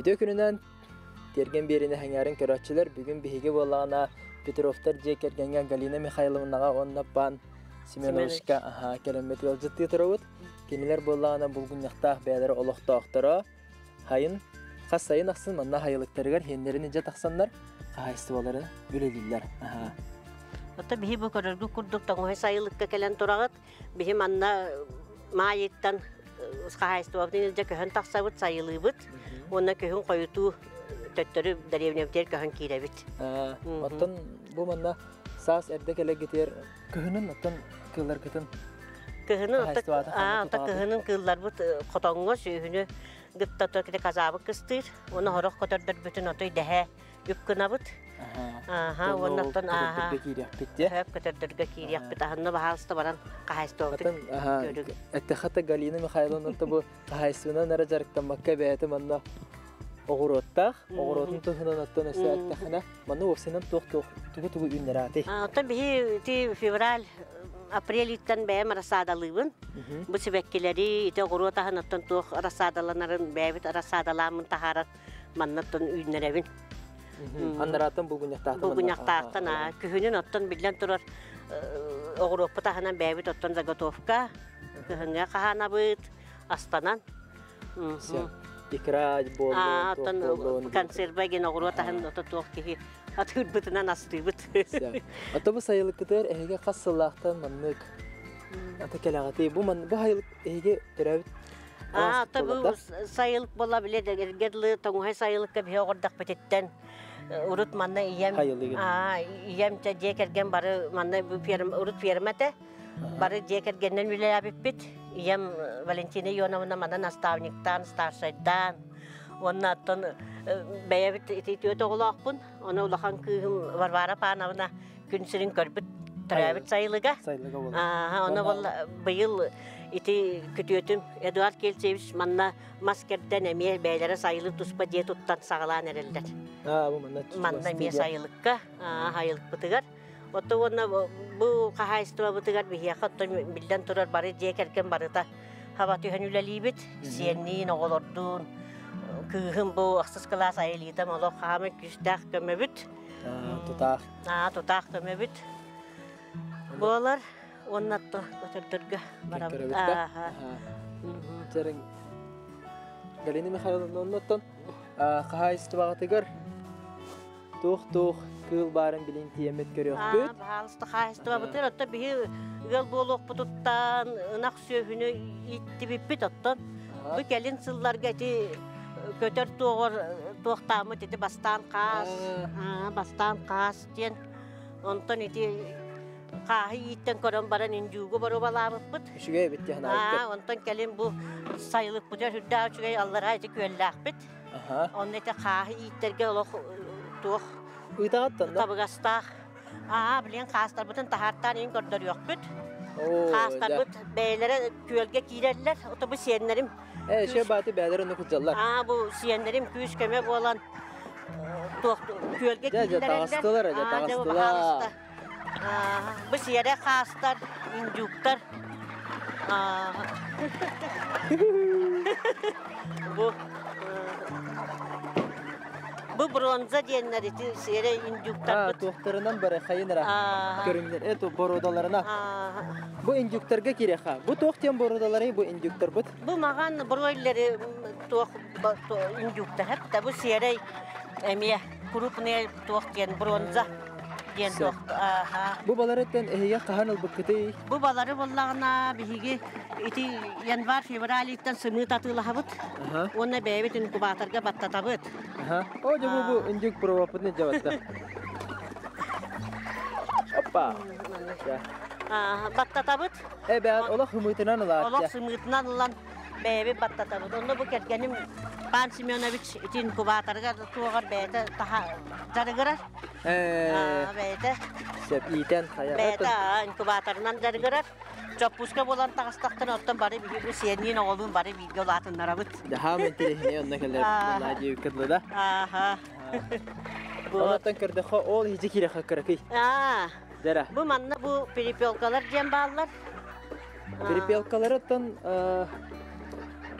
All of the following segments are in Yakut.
Үтүө күнүнэн Тиэргэн биэриини сэҥээрин көрөөччүлэр, бүгүн биһиги буоллаҕына Петровтар дьиэ кэргэҥҥэ Галина Михайловнаҕа уонна Пан Семеновичка кэлэммит ыалдьыттыы турабыт. Кинилэр буоллаҕына булгунньахтаах бэйэлэрэ олохтоохторо. Хайын хас сайын ахсын манна хайылыктарыгар хиэннэрин илдьэ тахсаннар хаһаайыстыбаларын үлэлииллэр. Ото биһи бу көрөргүт курдук тоҥуһай сайылыкка кэлэн тураҕыт. Биһи манна маайыттан хаһаайыстыбабытын илдьэ көһөн тахсабыт, сайылыыбыт. Уонна күһүн хойутуу төттөрү дэриэбинэбитигэр көһөн киирэбит. Оттон бу манна саас эрдэ кэлэргитигэр кыһынын оттон кыылларгытын Кыһынын оттон кыһынын кыылларбыт хотоҥҥо сүөһүнү гытта казаабыт кыстыыр. Уонна сорох көтөрдөрбүтүн отой дэһэ үп гынабыт. Ааха, уонна оттон ааха. Киириэхпит дии. Хөп көтөрдөргө киириэхпит. Аһынна баһаалыста баран хаһаайыстыбабытын көрүг. Эттэхэ Галина Михайловна бу хаһаайыстыбанан эрэ дьарыктаммакка бэйэтэ манна оҕуруоттаах, оҕуруотун туһунан оттон өссө эттэххинэ, манна уопсайынан туох-туох тугу-тугу үүннэрээтий? Оттон биһи ити февраль, апрель ыйтан бэйэм рассадалыыбын. Бу сибэккилэри, ити оҕуруот аһын оттон туох рассадаланарын бэйэбит рассадалааммын таһааран манна оттон үүннэрэбин. Аннарааттан булгунньахтаахтан Булгунньахтаахтан күһүнүн оттон биллэн турар оҕуруоппут аһынан бэйэбит оттон заготовка кыһыҥҥа хаһаанабыт астанан икра буоллун консерва ген оҕуруот аһын ото туох киһи атыырбытынан астыыбыт. Ото бу сайылыккытыгар эһиги хас сыллаахтан маннык ата кэлэҕитий бу бу сайылык эһиги төрөөбүт Аа, ото бу сайылык буола биле эргэ дылы тоҥуһай сайылыкка биһи оҕордохпутиттэн урут манна ийэм аа ийэм дьиэ кэргэн бары манна бу ферма урут ферма этэ бары дьиэ кэргэнинэн үлэлээбиппит ийэм Валентина Ионовна манна наставниктаан старшайдаан уонна оттон бэйэбит ити түөрт оҕолоохпун ону улахан кыыһым Варвара Пановна күн сирин көрбүт төрөөбүт сайылыга сайылыга ону быйыл ити күтүөтүм Эдуард Кельцевич манна мас кэрдэн эмиэ бэйэлэрэ сайылык туспа дьиэ туттан саҕалаан эрэллэр. Манна эмиэ сайылыкка, сайылыкпытыгар. Оттон уонна бу хаһаайыстыбабытыгар биһиэхэ оттон биллэн турар бары дьиэ кэргэн барыта хаба түһэн үлэлиибит. Сиэнниин, оҕолордуун, кыыһым бу ахсыс кылаас Айылиитам олох хаамай күүстээх көмөбүт. Тутаах. Тутаах көмөбүт буолар. Уонна көтөрдөргө барабыт. Чэрин Галина Михайловна оннуттан хаһаайыстыбаҕытыгар туох-туох кыыл баарын билин тиэммит көрүөхпүт. Баһаалыста хаһаайыстыбабытыгар оттон биһи ыал буолуохпутуттан ынах сүөһүнү ииттибиппит оттон бу кэлин сылларга ити көтөр туоҕар туохтааммыт ити бастаан хаас бастаан хаас диэн онтон ити хааһы ииттэн көрөн баран индюгу боруобалаабыппыт. Үчүгэй эбит диэн Аа, онтон кэлин бу сайылыкпытыгар сүрдээх үчүгэй аллараа ити күөллээхпит. Онно ити хааһы ииттэргэ олох туох Ыытаҕыттан да? табыгастаах. Аа, билигин хаастарбытын таһаартаан иһин көрдөрүөхпүт. Хаастарбыт бэйэлэрэ күөлгэ киирэллэр. Ото бу сиэннэрим Ээ, шө бааты бэйэлэрэ онно кылдьаллар. Аа, бу сиэннэрим күүс-көмө буолан туох күөлгэ Дьэ, дьэ, киирэллэр. таҕыстылар, дьэ, Аа, дьэ, таҕыстылар. баһаалыста. Бу сиэрэ хаастар, индюктар. Бу бу бронза диэннэр ити сиэрэ индюктарбыт. Туохтарынан бары хайын эрэ көрүҥнэр это боруодаларына. Бу индюктарга кириэхэ. Бу туох диэн боруодаларый бу индюктарбыт? Бу маҕан бройлеры туох индюктар да бу сиэрэй эмиэ крупный туох диэн бронза диэн туох Бу баларыттан эһиги хаһан ылбыккытый? Бу балары буллаҕына биһиги ити январь-февраль ыйтан сымыыт атыылаһабыт уонна бэйэбит инкубаторга баттатабыт. О, дьэ бу бу индюк провопытын дьабатта. Оппа. Баттатабыт. Э, бэйэт олох сымыытынан ылаат. Олох сымыытынан ылан бэйэбит баттатабыт. Онно бу кэргэним Пан Семенович ити инкубаторыгар туоҕар бэйэтэ таха дьарыгырар. Бэйэтэ. Сөп иитэн хайа. Бэйэтэ инкубаторынан дьарыгырар. Чоппуска буолан таҕыстахтына оттон бары биһиги сиэнниин оҕолуун бары бииргэ улаатыннарабыт. Дьаһаам интэриэһинэй онно кэлэр буолла кыдлы да. Ааха. Онтон көрдөххө ол иһи киирэхэ кыракый. Аа. Дера. Бу манна бу перепелкалар диэн бааллар. Перепелкалары оттон.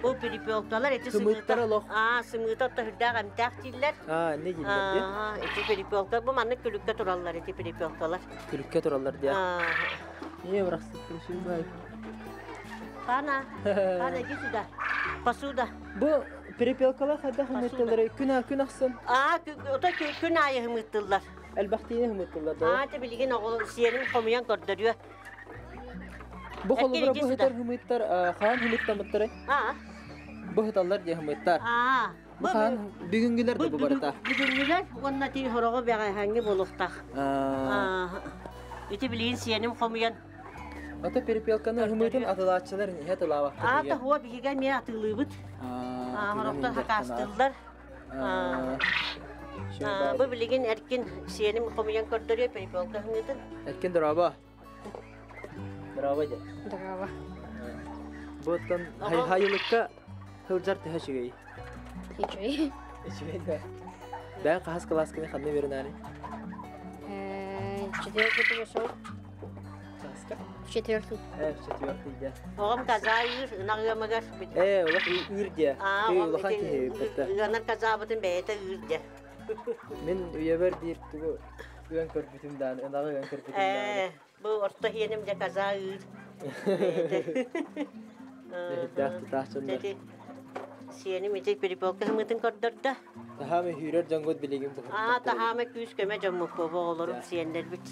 Бу перепелкалар эти Сымыыттар сымыыта. Олох. Аа, сымыыта отто хүрдээх эмтээх дииллэр. Аа, не дииллэр дии. Аа, ити перепелка бу маннык күлүккэ тураллар ити перепелкалар. Күлүккэ тураллар дии. Аа, Ээ, барахсыттар үчүгэй. Пана, Пана, иди сюда. Посуда. Бу перепелкалар хайдах Посуда. хымыттыллар күн күн ахсын Аа, ото күн аайы хымыттыллар. элбэхтиини хымыттыллар да. Аа, те билигин оҕол сиэнин хомуйан көрдөрүө. Бу Эркин холобура иди бу сюда. хытар хымыттар хаан хымыттамыттары Аа, бу хыталлар дии хымыттар. аа. Бу Бу хаан бүгүнгүлэр бу да бу барыта. бүгүнгүлэр уонна ти хороҕо бэҕэһээҥҥи буолуохтаах. Аа, Аа, ити билигин сиэним хомуйан Ото перепелканы хымытын көрдөрүө. атылааччылар иһэ тылаабаттар Аа, диye. та хуа биһигэ эмиэ атыылыыбыт. Аа, Аа, атыынан хорохтор индер хакаастыыллар. Аа, Аа, аа, бу билигин эркин сиэним хомуйан көрдөрүө перепелка хымыытын. Эркин дорообо. Дорообо дьэ. Дорообо. Буттан Оҕо хайылыкка хылдьар төһө үчүгэй. Үчүгэй. Үчүгэй да. Бэйэҥ хаһыс кылаасканы ханна үөрэнээри? Четвертый пошел. Хаһыска? Четвертый. Четвертый дьэ. Оҕом казаа ыыр, ынах ыамыгар. Олох ыыр дьэ. Аа, Тыы оҕом улахан ити киһи бэтэ. ыанар казаабытын бэйэтэ ыыр дьэ. Мин үйэбэр биир тугу ыан көрбүтүм дааны, ынаҕы ыан көрбүтүм дааны. Бу орто иэним дьэ казаа ыыр бэйэтэ. Эһиддээх тутаах дьоннор. Ити сиэним ити перепелка хымыытын көрдөрдө. Таһаама сүүрэр дьоҥҥут билигин Аа, буһурдахтар. таһаама күүс көмө дьоммут бу оҕолорум Дьэ. сиэннэрбит.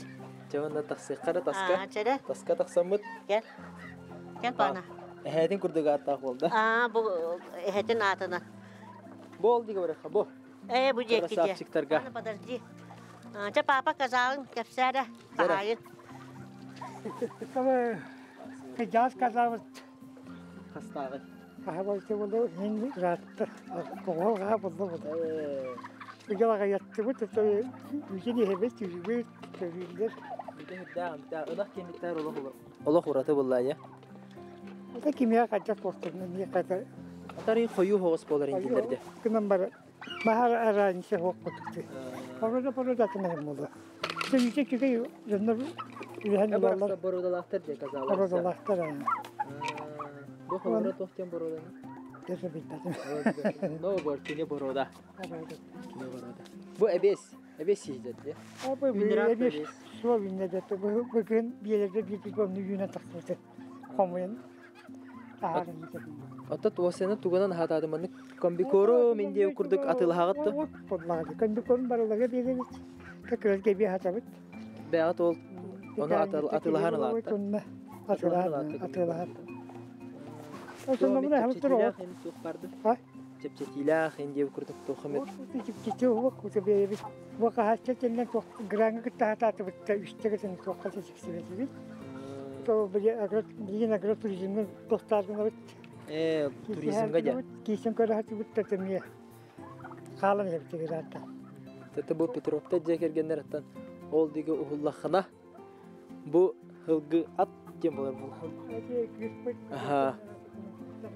Дьэ онно тахсыахха таска. Аа, чэрэ, Таска тахсаммыт. кел. Кел Паана. пана. Эһээтин курдук ааттаах буолда. Аа, бу эһэтин аатына. Бу ол дигэ барыха бу. Бу диэки дьэ. Красавчиктарга. Пана, подожди. Аа, чэ, папа казааҕын кэпсээрэ, Дьэрэ. хаһаайын. Кыдьаас казаабыт Хастааҕы. хаһабалты болу хин ыраатта оҕо гаа боллу болу. Угалаға яттыбыт это үжин иһэбит түһүбүт көрүүллэр. Бүтэ хүрдээх амтаа ынах кэнниттэр олох олох ураты буллаа. Это кимия кача туохтурна не ката Атары хою хоҕус буолар индилерде. кынан бар бахар араансы хуоккутукты. Порода порода тынар болу. Сен киге жоннор үлэһэн Барахса булаллар. бородалаахтар дии казаалар. Породалаахтар. Бу холобура туох бороданы? Десе билбэтим. Но бор кини борода. Кини борода. Бу эбес. Эбес сиздер дии. Абы Үннер эбес эбес. суо үннеде бүгүн биелерде бир көмнү юна тахсыбыт. Хомуйун. Тахарын Отто туосена тугунан хатаады маннык комбикору мен дии курдук атылаһаҕытты. Бодлаады. Комбикорум барылага биэребит. Көкөрөлгө би хатабыт. Бэҕэ ол ону атылаһан ылаатта. Атылаһан атылаһан. Осонно мына хам тур. Туох барды. А? Чэпчэтиилээх индиэ курдук туохамет. Кичи хуак кута биэребит. Бука хачча теннен туох граңы кытта хатаатыбытта үстегетин туохха сексибетибит. То били агро билин агротуризмын тохтаардынабыт. Туризмга дьэ. Кисен көрө хатыбытта темие. Хаалан хебтигираата. Тete бу Петровта дьиэ кэргэннэр аттан ол дигэ уһуллаххына бу хылгы ат диэн болар бул. Аха.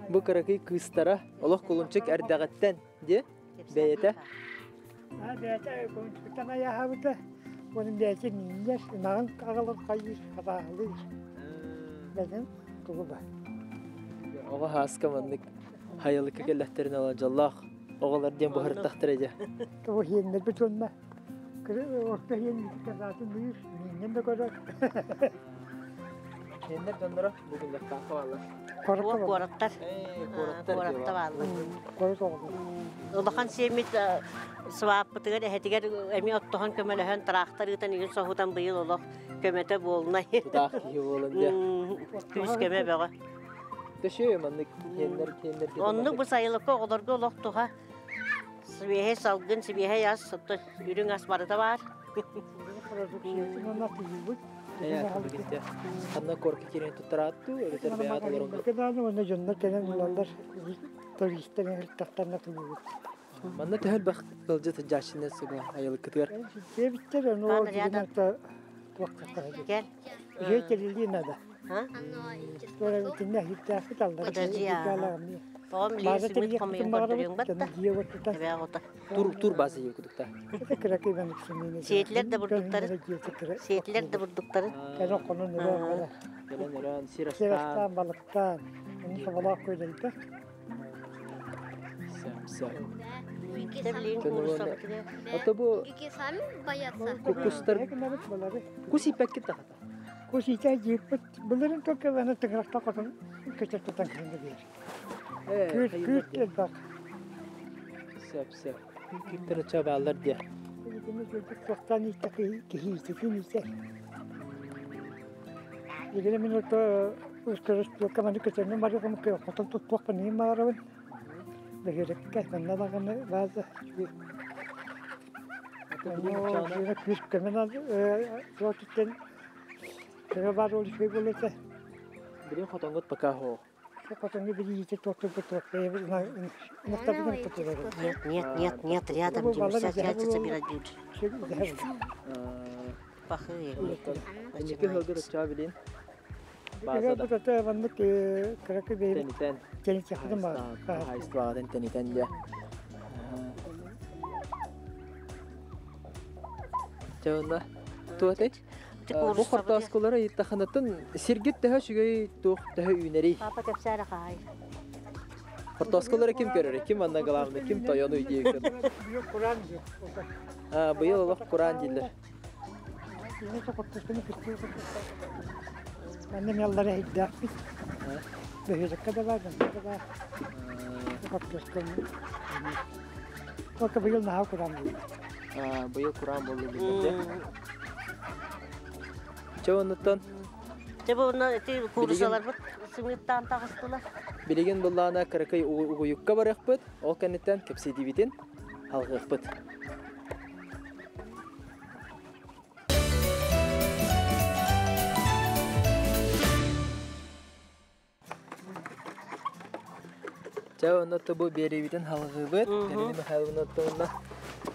Бу кыракый кыыстара олох кулунчук эрдэҕиттэн диэ бэйэтэ. А бэйэтэ кулунчуктан аяхабыта. Onun бэйэтэ миннер, ынағын ағалар қайыр, хатаалыр. Бәден тугу ба. Оҕо хааска маннык хайалыкка кэллэхтэрин ала дьоллоох оҕолор диэн буһарыттахтара дьэ. Тугу хиэннер бит онна. Орто хиэн казатын бүйүр, миннен да көрөр. Хиэннэр дьонноро бүгүн лэхтаахха бааллар. Уо куораттар. Куораттар Куоратта бааллар. Корот оҕолор. Улахан сиэммит сваппытыгар эһэтигэр эми оттоһон көмөлөһөн тыраахтар ыытан үйүн соһутан быйыл олох көмөтө буолунай. Тутаах киһи буолан дьэ. Күүс көмө бөҕө. Төшөө маннык хиэннэр хиэннэр Оннук бу сайылыкка оҕолорго олох туха. Сибиэһэй салгын, сибиэһэй ас, отто үрүҥ ас барыта баар. Продукциятын онна тыйыбыт. Ханна корка кирен туттараатту, эбэтэр бэйэҕит олоронго. Кыдааны онна дьоннор кэлэн булаллар. Туристер хыртахтарна тыйыбыт. Манна төһөл бах кылдьы тыджааччынна суга айылыккытыгар. Дебиттер ону Пана рядом. дигенерта туохтаттара. Кел. Жөйтелили надо. А? Туора битинне хиттээхпит аллар. Подожди, а. Оҕом База лиэс сымыт терийек хомуйан мағарабыт, көрдөрүөҥ батта. дьиэ оттута. Эбээ оҕото. Тур тур база кудукта. Это кыракый мен үксүнүн. Сиэтилер да бурдуктары. Сиэтилер да бурдуктары. Кэлэн хонон өрөөн бара. Кэлэн өрөөн сир Сир астаан. астаан балыктаан. Оны соболоох көйдөлбөх. Сөп. Билигин кууруссабытыгар. Ото бу сами боятся. Кустар кус ииппэккит тахата. Кус иитэ дьииппит былырын только аны тыҥырахта хотун көтөр тутан киһини биэр. Күүт күүт элбэх. Сөп сөп. Күүттэр оччо бааллар диэ. Билигин күүтүк туохтан иитэ киһи иититин иитэ. Билигин мин ото ускөрөс туокка маны көтөрнү барыгым хотон туттуохпун иин баарабын. Бөһүөлэккэ манна даҕаны бааза күүс көмө туотуттан көмө баар ол үчүгэй буолуо этэ. Билин хотоҥҥут пока суох. Хотоҥҥо билиитэ туохтук Нет, нет, нет, нет, рядом Дима, сейчас яйца собирать будешь. Пахы. Инники хылгыр оччоҕо билин. Бааза да. Маннык кыракы Тэнитэн. Хаһаайыстыбаҕытын тэнитэн дьэ. Чэ онно туотай? Бу хортооскулары ыйыттахынатын сиргит төһө үчүгэй туох төһө үүнэрий? Папа кэпсээрэ хаһай. Хортооскулары ким көрөр? Ким манна главный? Ким тойону диэбит? А, быйыл олох кураан дииллэр. Манна меллары эйдээхпит. Бөһүөлэккэ да баар, манна да баар. Хортуосканы. Только быйыл наһаа кураан буолла. Быйыл кураан буолла дииллэр. Чэ оннуттан Чэ бу онно ити куурусаларбыт сымыыттаан таҕыстылар. Билигин былаана кыракый угуйукка барыахпыт, ол кэнниттэн кэпсэтиибитин алҕыахпыт. Чэ онно бу биэриибитин халҕыыбыт. Галина Михайловна онно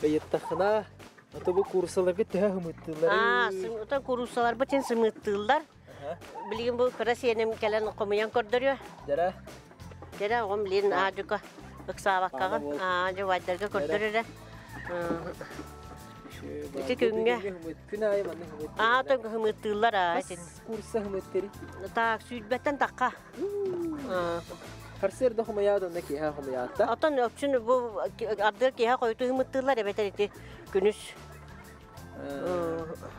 ыйыттаххына, ото бу куурусаларгыт төһө хымыттыыллар? Аа, отон кууруссаларбыт син сымыыттыыллар. Билигин бу кыра сиэним кэлэн хомуйан көрдөрүө. Дьэрэ. Дьэрэ оҕом билигин аадьука ыксаабаккаҕын аадьу вайдарга көрдөрөрө. Ити күҥҥэ. Күн аайы маннык хымыттыыллар. Аа, отон хымыттыыллар аа. Курса хымыттыри. Так, сүүрбэттэн тахха. Харсыарда хомуйаат, онно киэһэ хомуйаатта. Отон өксүн бу ардыгар киэһэ хойуту хымыттыыллар эбэтэр ити күнүс.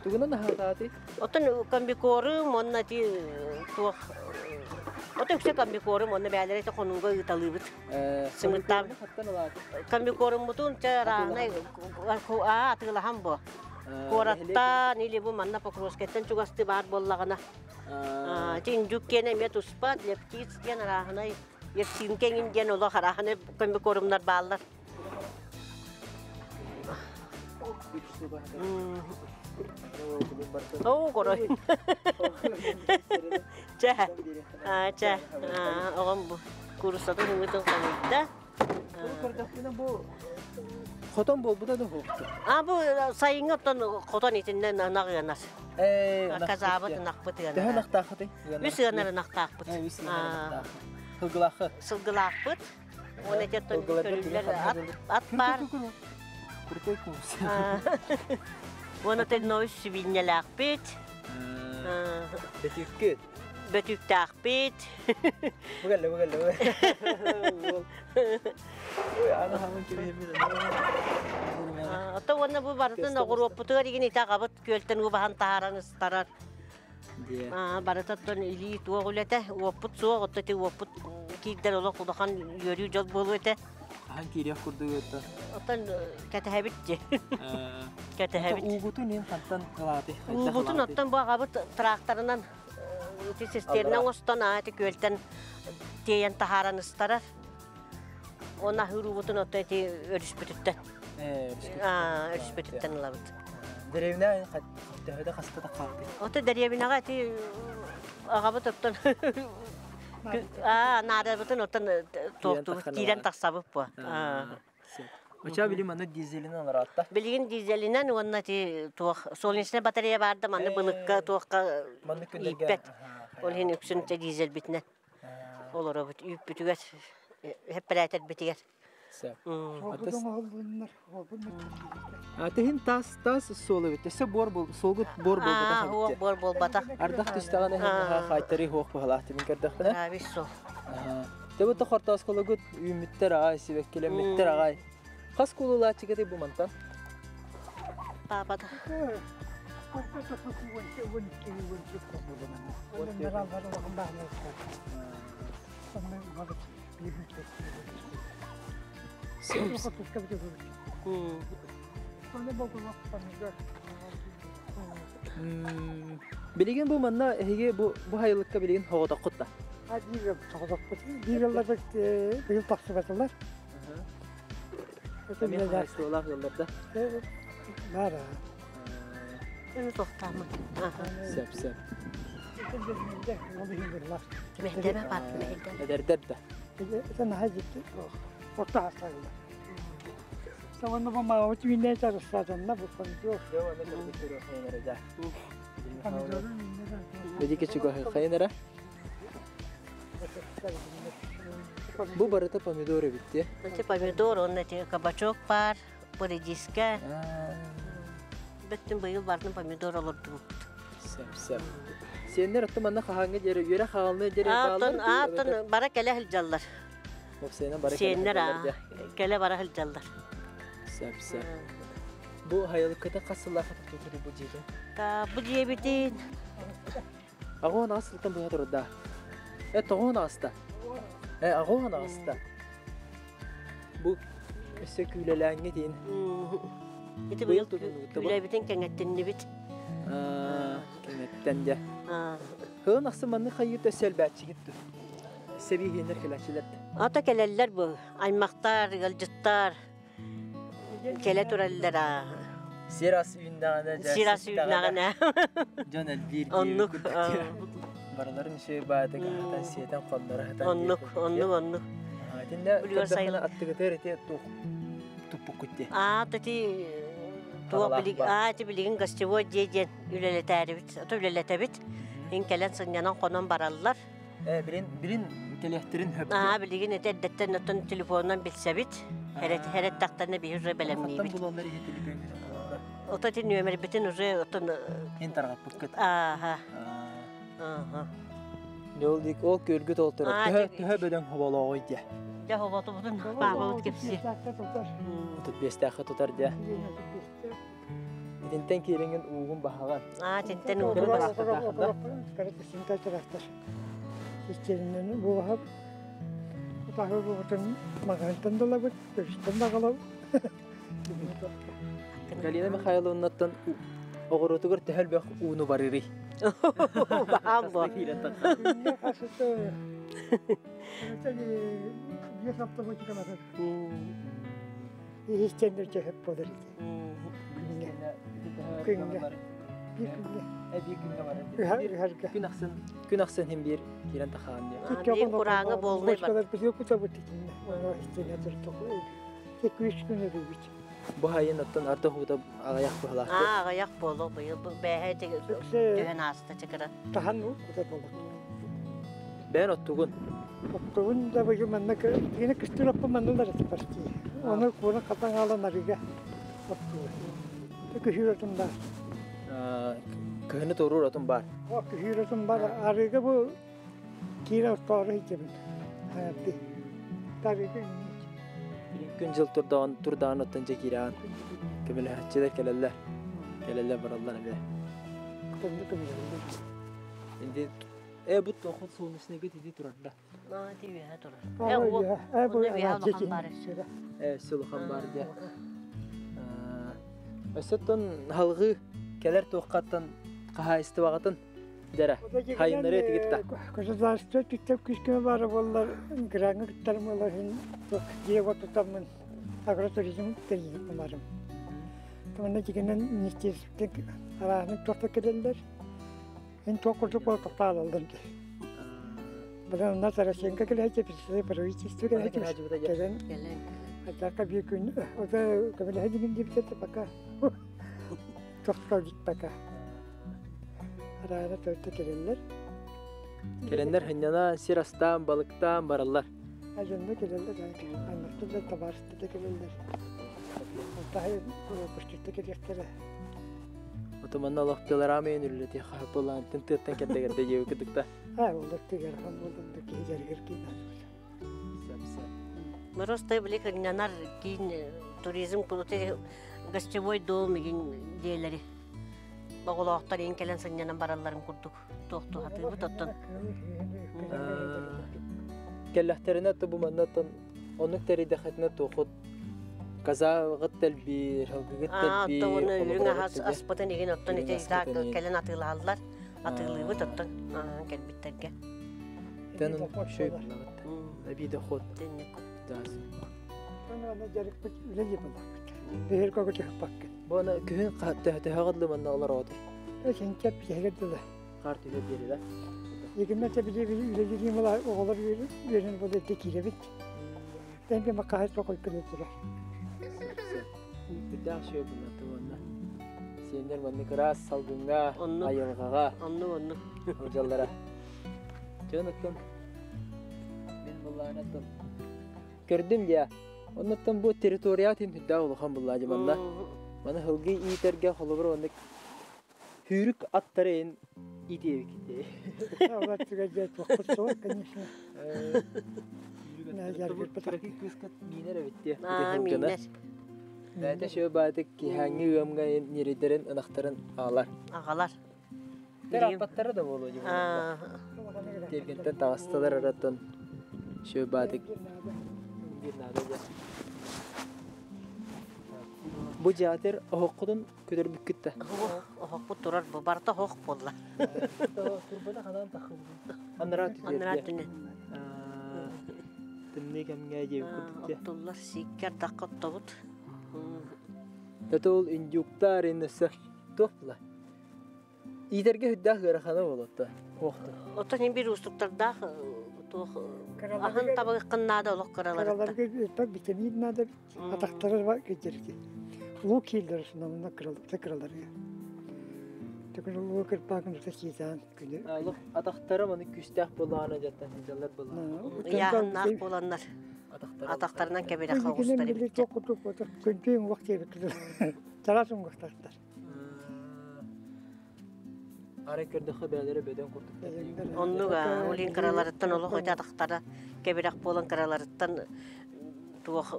Тугунан аһаатаатый? Отон комбикорум уонна ити туох Отон үксэ комбикорум уонна бээлэри ити хонууга ыыталыыбыт. Сымыттаам. Комбикоруммутун чэ раанай аа атыылаһан бу. Куораттан или бу манна Покровскайтан чугасты баар буоллаҕына. Индюк киэнэ эмиэ туспа, для птиц диэн арааһынай, Евсинка эҥин диэн олох арааһынай комбикорумнар бааллар. Оо, корой. Чэ, чэ, оҕом бу кууруссатын хымыытын хомуйда. Көрдөхпүнэ бу хотон буолбута да суохту. А бу сайыҥҥы оттон хотон итиннэн ынах ыанар. Казаабыт ынахпыт ыанар. Төһө ынахтааххытый? Үс ыанар ынахтаахпыт. Үс ыанар ынахтаахпыт. Сылгылааххыт? Сылгылаахпыт. Уон этиэттэн көрүллэр ат, ат баар. Крутой курс. Уон отельной сибиинньэлээхпит. Бөтүүккүт. Бөтүүктээхпит. Бугалла, бугалла. Ой, аны хамын кибиһиммин. Ото уонна бу барытын оҕуруоппутугар игин ити аҕабыт күөлтэн убаһан таһааран ыстарар. Барыта оттон илии туох үлэтэ, уоппут суох, отто ити уоппут киирдэр олох улахан үөрүү дьол буолуо этэ. Ахан киириэх курдук этэ. Оттон кэтэһэбит дии. Кэтэһэбит. Уугутун ин хантан ылааты? Уугутун оттон бу аҕабыт тракторынан ити цистерна оҥостон аа ити күөлтэн тиэйэн таһааран ыстарар. Оны аһыыр уубутун отто ити өрүспүтүттэн. Өрүспүтүттэн ылабыт. Дэриэбинэ төһөдө хаста таххааппыт? Ото дэриэбинэҕэ ити аҕабыт оттон аа наадабытын оттон туохтуубут киирэн тахсабыт буо. Оча билим аны дизелинэн олороотта. Билигин дизелинэн уонна ити туох солнечная батарея баар да манны былыкка туохха ииппэт. Ол иһин үксүн дизельбитинэн олоробут үүппүтүгэр хэппэрээтэрбитигэр. Тиһин таас таас суол эбит. Өссө буор бол суолгут буор буолбатах эбит. Буор буолбатах. Ардах түстэҕинэ хаайтары хуох быһалаах тимин көрдөхпүнэ. Бис суол. Тебutta хортооскологут үүммүттэр аҕай, сибэккилэммиттэр аҕай. Хас куулулааччыгыты бу мантан? Папа да. Билигин бу манна эһиги бу бу хайылыкка билигин хоҕотоххут да? Биир хоҕотохпут. Биир ылларбыт быйыл тахсыбатылар. Эмиэ хаһаайыстыбалаах ыаллар да? Баар. Эми тохтаамын. Сөп, сөп. Мэһдэбэ баар, мэһдэбэ. Эдэрдэр да. Это наһаа дьикти. Орто хаастаахтар. Саванна бу маабыт үүннээн тарыстаатанна бу помидор. Медики чугаһы хайынара? Бу барыта помидор эбит дии. Ити помидор, онно ити кабачок баар, редиска. Бөттүн быйыл бардым помидор олордубуппут. Сөп, сөп. Сиэннэр оттон манна хаһааҥҥа диэри үөрэх хаалына диэри бааллар? Ааттан бара кэлэ сылдьаллар. Уопсайынан бара Сиэннэр кэлэ бара сылдьаллар. Сөп, сөп. Бу хайылыккыта хас сыллаахха тутуллубут бу дьиэтин? Та бу дьиэбитин Аҕуон аҕыс сылтан быһа турда. Э тоҕуон аҕыста. Э аҕуон аҕыста. Бу өссө күүлэлээҥҥэ тиин. Ити быйыл күүлэбитин кэҥэттиннибит. Кэҥэттэн дьэ. Хыын ахсын маннык хайыыта өссө элбээччигит дуу? Сэбииһиэннэр кэлээччилэр. Ата кэлэллэр бу. Аймахтар, ыалдьыттар кэлэ тураллара. Сир ас үүннэҕинэ, Сир ас үүннэҕинэ. Дьон элбиир Оннук. Барыларын үчүгэй баайдык аһатан, сиэтэн, хонноро сытан. Оннук, оннук, оннук. Итиннэ көрдөххүнэ аттыгытыгар ити туох туппуккут дии. Аа, ити туох билиг аа ити билигин гостевой дьиэ диэн үлэлэтээрибит, ото үлэлэтэбит. Ин кэлэн сынньанан хонон бараллар. Э, билин билин кэлиэхтэрин хөп. Аа, билигин ити эрдэттэн оттон телефонунан билсэбит. Хэрет хэрэттахтарына биһи уже бэлэмниибит. булаллар иһи телефоҥҥутун булаллар. Ото ити нүөмэрбитин уже оттон Ин тарҕаппыккыт. Ааха. Ааха. Ол дик ол күөлгүт ол турар. Төһө төһө бөдөҥ хоболооҕуй диэ. Дьэ хоботубутун баабабыт кэпсиэ. 35-тээххэ тутар дьэ. Итинтэн киириҥин уугун баһаҕан. Аа, итинтэн уугун баһаҕан. Систиэринэн буолаһап. Утаһы буотун маҕаһынтан далабыт, өрүстэн даҕалабыт. Галина Михайловнаттан оҕуруотугар төһө элбэх ууну барыырый? Баһаам бо. Иһистеннер чөһөп болар ити. Күҥҥэ. Биир күҥҥэ. Биир күҥҥэ барар. Күн ахсын күн ахсын хим биир киирэн тахаан диye. Биир курааҥы буолнай бар. Үс күн өрүүбүт. Бу хайын оттон арда хуута аҕыйах быһалаах. Аа, аҕыйах буолуо быйыл бу бээһэ түһэн ааста чыкыра. Тахан кута болот. Бэйэн оттугун. Оттугун да быйыл манна кини кыстыр оппу манна партия. Оны куона хатан аалан арыга оттугун. Күһүүр отун бар. Кыһыны торур отун бар. О, күһүүр отун бар. Арыга бу киирэ оттоору иһдьэбин. Тарыга Күн-дьыл турдаҕын турдаҕын оттон дьэ киирэҕин. Көмөлөһөөччүлэр кэлэллэр. Кэлэллэр бараллар эмиэ. Тонну көмөлөһөллөр. Инди э бу тохот солнечныйгыт иди турар да. Аа, ти үөһэ турар. Э, Э, бу онно үөһэ улахан баар өссө. Э, өссө улахан баар дьэ. Өссө оттон халҕыы кэлэр туоххаттан хаһаайыстыбаҕытын Дьэрэ, хайыннары этигит да. Государство түттэ күүскэ баара буоллар, граҥҥа кыттарым буоллар иһин дьиэ тутаммын агротуризм тэрийбит буоларым. Манна дьигинэн министерство арааһын туох да кэлэллэр. Эн туох курдук буола тохтоололлор дии. Быдан у нас Тарасенко кэлээччи, правительство кэлээччи. Кэлэн, Атака биир күн, ота көмөлөһө дигин диэбитэ пока. Тохтол пока. Араара төрдө кэлэллэр. Кэлэннэр хынньана сир астаан, балыктаан бараллар. Дьонно кэлэллэр, аймахтар да табаарыстар да кэлэллэр. Таһай көстүттэ кэлиэхтэрэ. Ото манна олох пилорама үлэлэтиэх хаһаппылаан тыаттан кэрдэгэрдэ диэбит кытыкта. Аа, олох тыгар хан буолан да киһи дьарыгар киинэ. Просто били кырнанар киин туризм гостевой дом игин диэлэри. Оҕолоохтор иин кэлэн сынньанан баралларын курдук туохтуу хатыыбыт оттон. Кэллэхтэринэ тубу маннаттан оннук тэрийдэхэтинэ туохут казаҕыт тэлбиир, халгыгыт тэлбиир. Оттон үрүҥ аһас аспытын игин оттон ити кэлэн атыылаһаллар. Атыылыыбыт оттон кэлбиттэргэ. Тэн шөй булабыт. Эби доход. Дьарыкпыт үлэ булабыт. Бэһэр көгө түһүппаккын. Бу аны күһүн төһөҕөдлы манна олар оҕотор. Сенчеп сehер дылы. Хаар түһэ диэрилэ. Егинне били били үлелириим ола оҕолор үөрэн боло декиребит. Тен би макаһы сокой кылытылар. Бүтээх шөй булаты уонна. Сиэннэр манны кыраас салгыҥҥа, айылҕаҕа Оннук, оннук. сылдьаллара. Дьон оттон мин буллаанаттан көрдүм дия. Оннуттан бу территория тин хүдdaa улахан буллаа манна. Маны хылгы иитерге холобур оннук хүрүк аттарын иитиэбиките. Олар түгәҗә туқпыт конечно. Кыскат минер эбитте. Аа, минер. Бәтэ шөө баатык киһәңги ыамга ниридерин ынахтарын аалар. Агалар. Тэр аппаттары да болу дии. Тергентен тагыстылар араттан шөө баатык бир наада дьэ. Бу театр оһоккутун көтөрбүккүттэ. Оһокпут турар бу барта хох болла. Турбата ханан тахыбы. Анара Анара түтү. түнэ. Тымны кэмҥэ диэбит. Оттуллар сиккер дакка оттобут. Тэтол индюктар иннесе туохла. Итерге хүддэх ыарахана болотта. Охту. Оттон хин бир устуктардаах туох аһын табыгыккыннаада олох кыраларытта. Кыраларга өтпек витамин надо атактары бар кетерки. Лук килдер сынамына кыралыкта кыраларга. Түкүн лук кырпагын та күнү. Алых атахтары маны күстэх булаана жаттан хинжалар булаана. Яһыннаах буоланнар Атахтары. атахтарынан кэбирэ хагустар Били эбиттер. токутук отак күнтүң вакыт ебиктер. Тарасың вактар. Ара көрдөхө бээлери бөдөн курдук. Оннуга улин кыраларыттан олох өтө атахтара кэбирэх буолан кыраларыттан туох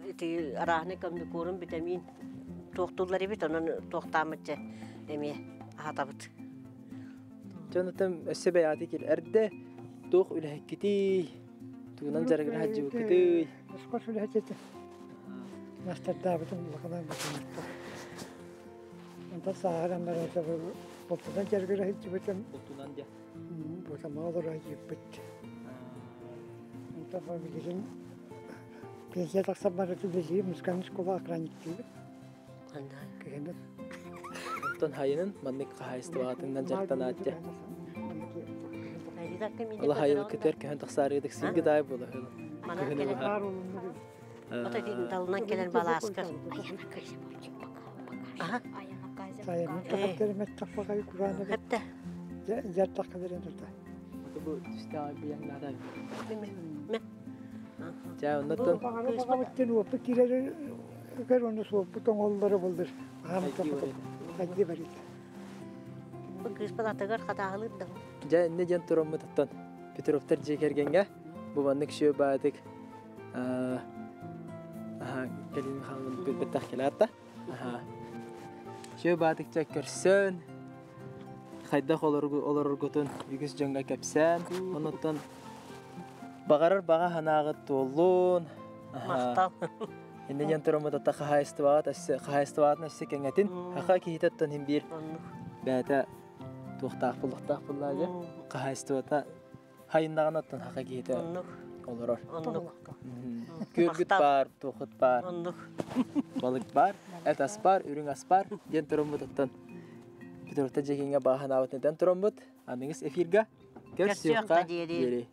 ити араахны комбикорум витамин туохтуллар эбит онон туохтаамытча эмиэ аһатабыт. Жонатан өссө бэйааты кил эрде туох үлэһиккити туунан жарыгыр хаджыбыккыты. Скош үлэхетете. Мастардаабытын улаханан бутунутта. Онта сааран барата болтудан жаргыра хитчибитем Болтунан дия. бута маалара хитчибит. Онта фамилиин пенсия тахсан бараты билии музыкальный школа охранник дейбит. Кегенде Онтон хайынын маннык хаайыстыбаатынан жактанаатча. Ола хайыл көтөр көһөн тахсаарыдык силги даай була хыл. Ото талынан келен балааскар. Аха. Сайымын тахаттар тахпагай кураны Хепте. жар тахкаларын турта. Бу түстää биян наада. Ме. Жа оннотон Багабыттен оппу кирер кер оны суоппу тоңоллары болдур. Ахам тахат. Хадди барит. Бу кыыс балатыгар хатаалыт да. Жа инне жан тураммыт оттон Петровтар жекергенге бу маннык шөө баатык аа келин хамын беттах келатта. Аха. Шөө баатык чак көрсөн хайдах олоргутун үгүс дьоҥҥо кэпсээн онуттан багарар баҕа ханаағыт туоллун. Махтал. Инне жан тураммыт атта хаһаайыстыбаат өссө хаһаайыстыбаатын өссө кэҥэтин хаха киһитеттон хин биир бээтэ туохтаах буллахтаах буллаа хаһаайыстыбата хайыннаҕынаттан хаха киһитэ олорор. Оннук. Күөргүт баар, туохут баар, Оннук. балык баар, эт ас баар, үрүҥ ас баар диэн тураммыт оттон Петровта жекеңе баҕа ханаабытын этэн тураммыт аныгыс эфирга Көрсүөххэ көрсүөххэ диэри. диэри.